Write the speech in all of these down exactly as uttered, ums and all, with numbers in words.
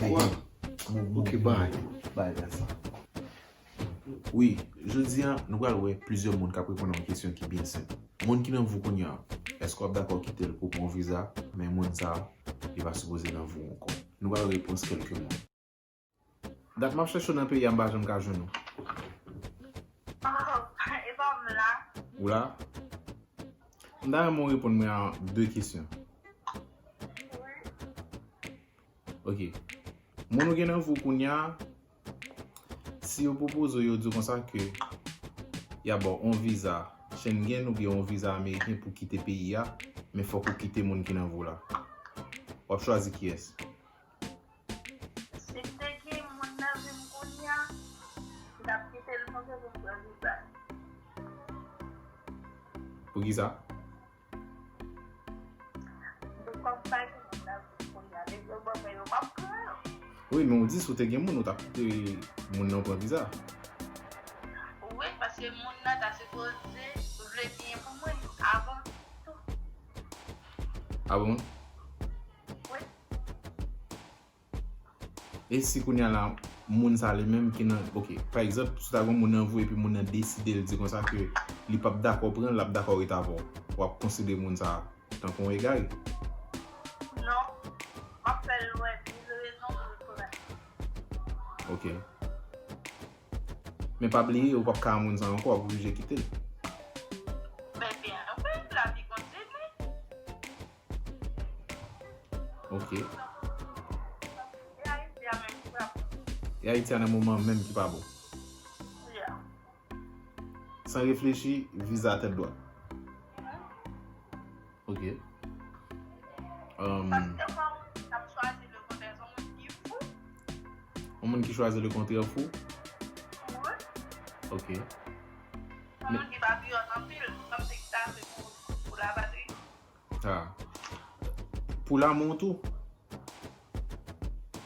Kwa? Ok, bay. Bay, bay sa. Wi, jodi a, nou pral wè plizyè moun k ap reponn a yon kesyon ki byen senp. Moun ki nan vi w kounye a, èske w ap dakò kite l pou w pran yon viza, men moun sa a, li pa sipoze nan vi w ankò? Nou pral wè repons kèlke moun. Dat m ap chèche w nan peyi a, m pa janm ka jwenn ou. Oh, e pa m la. Ou la? M ta renmen w reponn mwen a de kesyon. Wi. Ok. Moun ou gen nan vi w kounye a, si yo pwopoze w, yo di w konsa ke y ap ba w yon viza Schengen oubyen yon viza ameriken pou kite peyi a, men fòk ou kite moun ki nan vi w la. W ap chwazi kiyès? Si m te gen moun nan vi m kounye a, m t ap kite l panse pou m pran viza. Poukisa? Bon, kòm m pa gen moun nan vi m kounye a, nèg yo ban mwen yo, m ap pran yo. Wi, men ou di si w te gen moun, ou t ap kite moun nan pran viza. Wi, paske moun nan ta sipoze vle byen pou mwen avan tou. Ah bon? Wi. E si kounye a la, moun sa li menm ki nan, ok, pa egzanp, si w ta gen moun nan vi w epi moun nan deside l di konsa ke li p ap dakò pran l, l ap dakò ret avè w, w ap konsidere moun sa tankou yon egal? Non, m ap fè l wè mil rezon pou l pran. Ok. Men pa bliye, ou p ap ka a moun sa ankò, w ap oblije kite l. Men byen, wi, lavi kontinye. Ok. E Ayiti a menm ki pa bon. E Ayiti a nan moman menm ki pa bon. Yeah. San reflechi, viza tèt dwat. Ok. Um, paske fò moun k ap chwazi lekontrè, se yon moun ki fou. Yon moun ki chwazi lekontrè fou? Wi. Ok. Yon moun ki patriyòt anpil, kòmsi ki ta vle pou, pou lapatri. Ah. Pou lanmou tou.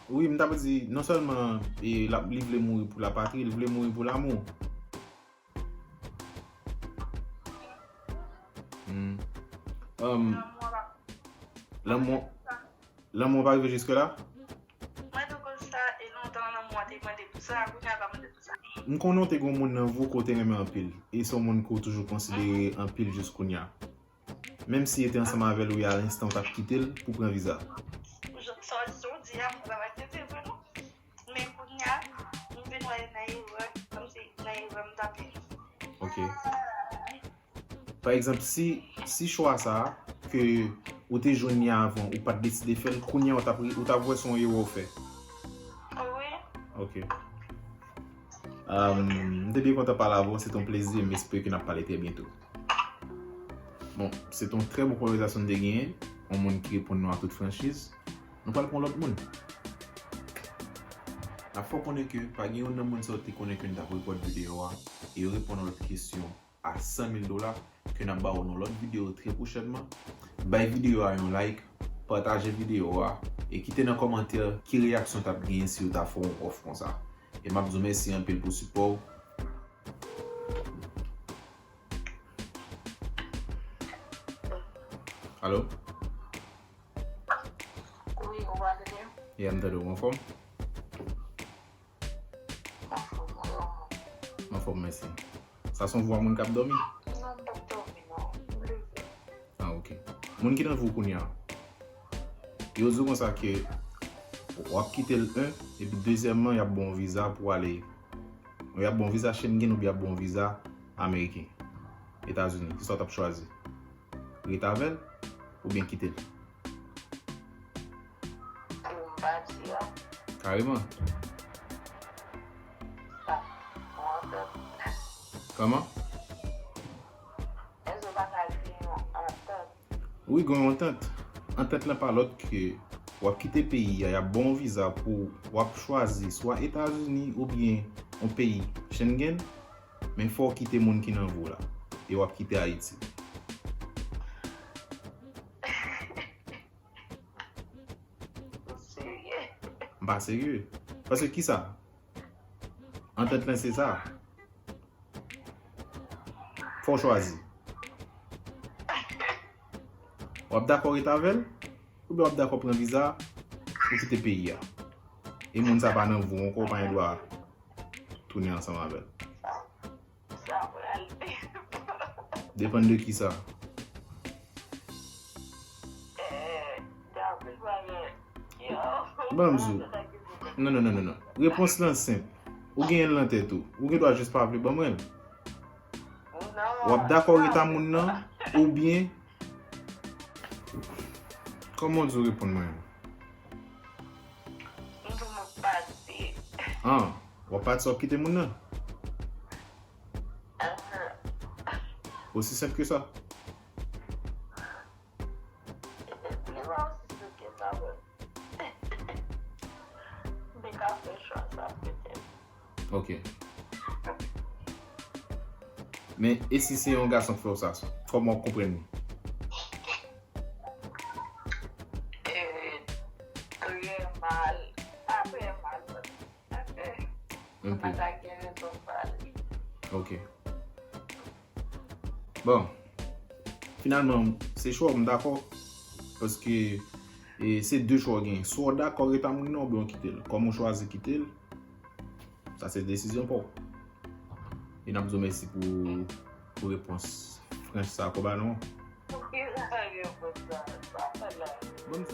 Wi, m ta pou di, non sèlman e, l ap, li vle mouri pou lapatri, li vle mouri pou lanmou. Hmm. Um, lanmou, lanmou pa rive jiske la? Mwen te konn sa, e lontan lanmou a te mande pou sa, kounye a pa mande pou sa. M konnen w te gen yon moun nan vi w ke w te renmen anpil, e se yon moun ke w toujou konsidere anpil jis kounye a. Menm si w te ansanm avè l, wi, a lenstan w t ap kite l pou pran viza. Sa w di a, m pa aksepte vre non. Men kounye a, m vin wè nan erè, kòmsi nan erè m t ap ye. Ok. Pa egzanp, si, si chwa sa a, ke ou te jwenn li avan, ou pa t deside fè l, kounye a w t ap, ou t ap wè se yon erè w fè. Wi. Ok. Um, m te byen kontan pale avè w, se t yon plezi, m espere ke n ap pale trè byento. Bon, se t yon trè bon konvèsasyon n te genyen, yon moun ki reponn nou ak tout franchiz. Nou pral pran lòt moun. N ap fè w konnen ke pa gen youn nan moun sa yo te konnen ke n t ap rekòd videyo a, e yo reponn yon lòt kesyon a san mil dola, ke n ap ba w nan lòt videyo trè pwochènman. Bay videyo a yon like, pataje videyo a, e kite nan kòmantè ki reyaksyon w t ap genyen si yo ta fè w yon òf konsa. E m ap di w mèsi anpil pou sipò w. Alo? Wi, ou pa tande m? Yeah, m tande w, w anfòm? M anfòm, wi, ou menm? M anfòm, mèsi. Sa se yon vwa moun k ap dòmi? Non, m p ap dòmi, non. M leve. Ah, ok. Moun ki nan vi w kounye a, yo di w konsa ke w ap kite l, en, epi dezyèmman, y ap ba w yon viza pou w ale, y ap ba w yon viza Schengen oubyen y ap ba w yon viza ameriken, Etazini. Kisa w t ap chwazi? Ret avè l oubyen kite l? Pou m pati a. Kareman. Pa, yon antant. Kòman? Èske pa ka gen yon antant? Wi, gen yon antant. Antant lan pa lòt ke w ap kite peyi a, y ap ba w yon viza pou w ap chwazi swa Etazini oubyen yon peyi Schengen, men fò w kite moun ki nan vi w la. E w ap kite Ayiti. Ou serye? M pa serye. Paske kisa? Antant lan se sa. Fò w chwazi. W ap dakò ret avè l, oubyen w ap dakò pran viza pou kite peyi a. E moun sa pa nan vi w ankò, ou pa gen dwa tounen ansanm avè l. Sa pral depann. Depann de ki sa? Eh, gen anpil bagay. Yo. Ban m di w. Non, non, non, non, non. Repons lan senp. Ou genyen l nan tèt ou. Ou gen dwa jis pa vle ban mwen l. Non. W ap dakò ret a moun nan, oubyen, kòman w di w reponn mwen? M di w m ap pati. Ah, w ap pati, w ap kite moun nan? Ahan. Osi senp ke sa. Li pa osi senp ke sa, men m te ka fè chwa sa, petèt. Ok. Men, e si se yon gason k fè w sa, kòman w konprann li? Eh, trè mal. Pa trè mal, men, eh, m pa ta gen rezon pale. Ok. Bon, finalman, se chwa w, m dakò. Paske, e, se de chwa w gen. Swa w dakò ret a moun nan oubyen w kite l. Kòm ou chwazi kite l, sa se desizyon pa w. E n ap di w mèsi pou, pou repons franch sa ke w ba nou an. Poukisa sa gen pou sa? Sa fè la. Bon.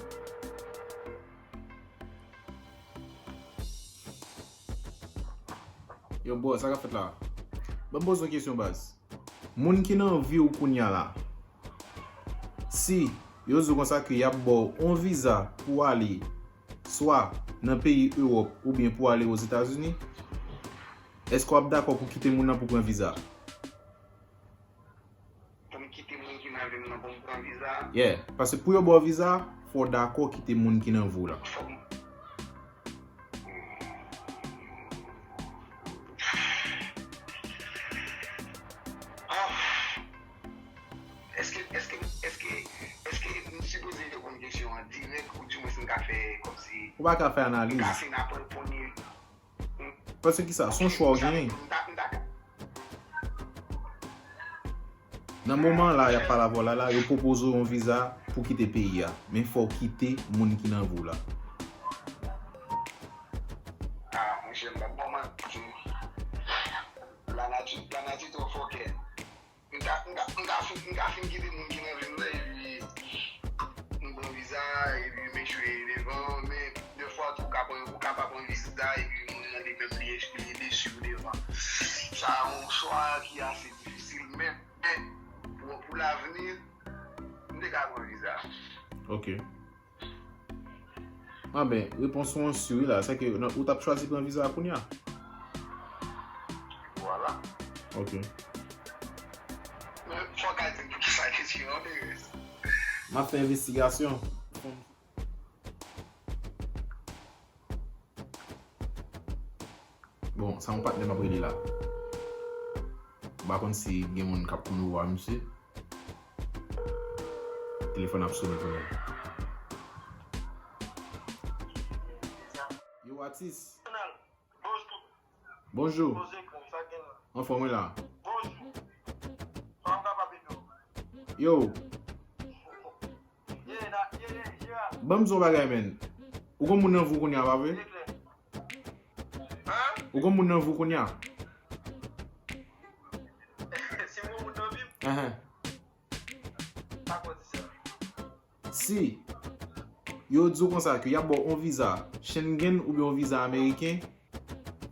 Yo, bro, sa k ap fèt la? Ban m poze yon kesyon, baz. Moun ki nan vi w kounye a la, si yo di w konsa ke y ap ba w yon viza pou w ale swa nan peyi Ewòp oubyen pou w ale Ozetazini, èske w ap dakò pou kite moun nan pou pran viza? Pou m kite moun ki nan vi m nan pou m pran viza? Yeah, paske pou yo ba w viza, fò w dakò kite moun ki nan vi w la. Fò m, ah, èske, èske, èske, èske m sipoze reponn kesyon an dirèk, oudimwens m ka fè kòmsi, ou pa ka fè analiz, m ka fin aprann konnen? Paske ki sa? Se yon chwa w genyen. Nan moman la, y ap pale avè w la, la, yo pwopoze w yon viza pou kite peyi a. Men fò w kite moun ki nan vi w la. Ah, monchè, m p ap ba w manti. Lanati, lanati twò fòkè. M ka, m ka, m ka fin, m ka fin kite moun ki nan vi m nan, epi m pran viza, epi m echwe devan, men defwa tou, ou ka pran, ou ka pa pran viza, epi moun nan li menm li echwe, li desi w devan. Sa yon chwa ki ase difisil, men, men, pou, pou lavni, m te ka pran viza. Ok. Anben, repons ou an si wi la, sèke ou t ap chwazi pran viza a kounye a. Vwala. Ok. Men fòk a di m poukisa kesyon an, Perez. M ap fè envestigasyon. Bon, sa yon patnè m ap rele la. M pa konn si gen moun k ap konn ou a misye. Telefòn ap sone kanmenm. Yo, atis. Bonjou. Anfòm wi la. Yo. Ban m di w yon bagay, menn. Ou gon moun nan vi w kounye a, pa vre? Ou gon moun nan vi w kounye a? Enhen. Si yo di w konsa ke y ap ba w yon viza Schengen oubyen yon viza ameriken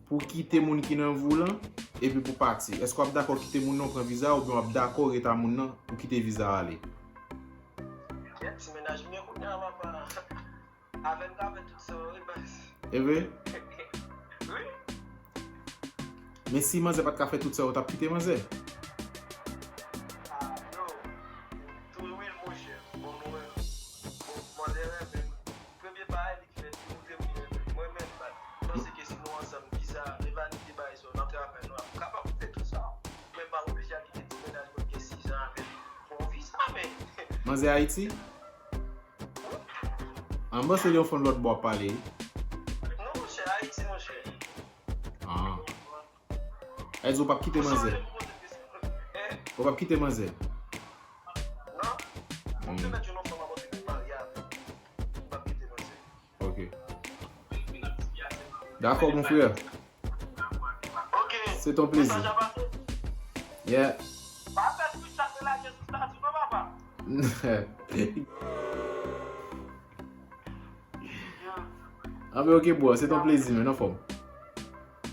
pou kite moun ki nan vi w lan, epi pou pati, èske w ap dakò kite moun nan pran viza a oubyen w ap dakò ret a moun nan pou kite viza a ale? Ti mennaj mwen kounye a, papa. Avè m ka fè tout sa, wi, baz. E vre? Wi. Men si manzè pa t ka fè tout sa, ou t ap kite manzè? Ah, yo. Tou wi, monchè. Bon, mwen, bon, manzè renmen m. Premye bagay li fè, li montre m li renmen m. Mwen menm, baz. M panse ke si nou ansanm, viza, levanite bagay sa, n ap travay, nou ap kapab fè tout sa. Men m pa oblije al kite ti mennaj mwen ki gen sis an avè l pou yon viza, men. Manzè Ayiti? Ah, m panse li yon fon lòt bò ap pale. Non, monchè, Ayiti, monchè. Ah. Èske ou p ap kite manzè? Ou p ap kite manzè? Non. Ok. Dakò, mon frè. Ok. Se ton plezi. Mesaj a pase. Yeah. Pa fè screenshot de lage sou stati non, papa. Ah, ben, ok, bro, se ton plezi, men, anfòm.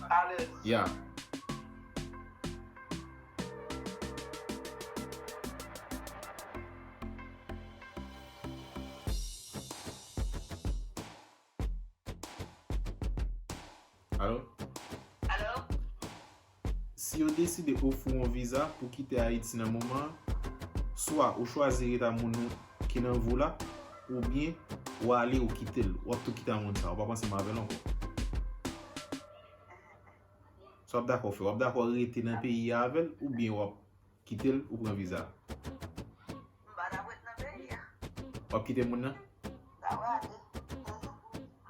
Alèz. Yeah. Alo? Alo? Si yo deside ofri w yon viza pou kite Ayiti nan moman an, swa ou chwazi ret ak moun ki nan vi w la, oubyen ou ale ou kite l, w ap tou kite ak moun sa, ou p ap ansanm avè l ankò. Sa w ap dakò fè? W ap dakò rete nan peyi a avè l, oubyen w ap kite l, ou pran viza? M pa t ap ret nan peyi a. W ap kite moun nan? M ta prale. Mhm.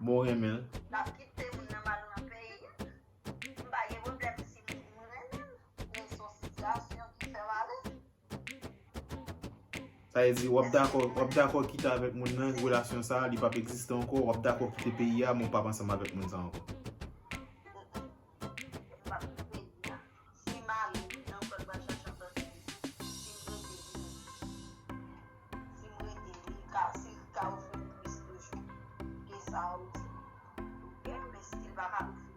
Bon, w renmen l. M ap kite moun nan m al nan peyi a. M pa gen pwoblèm si m renmen l, men se yon sitiyasyon ki fè m ale. Sa vle di, w ap dakò, w ap dakò kite avèk moun nan, relasyon sa a, li p ap egziste ankò, w ap dakò kite peyi a, men w p ap ansanm avèk moun sa ankò. M ap kite peyi a. Si m ale, nan kwè m pral chache ansanm. Si m rete, li menm. Si m rete, li ka, si li ka ofri m plis toujou ke sa ou di. Ok, men si li pa ka ofri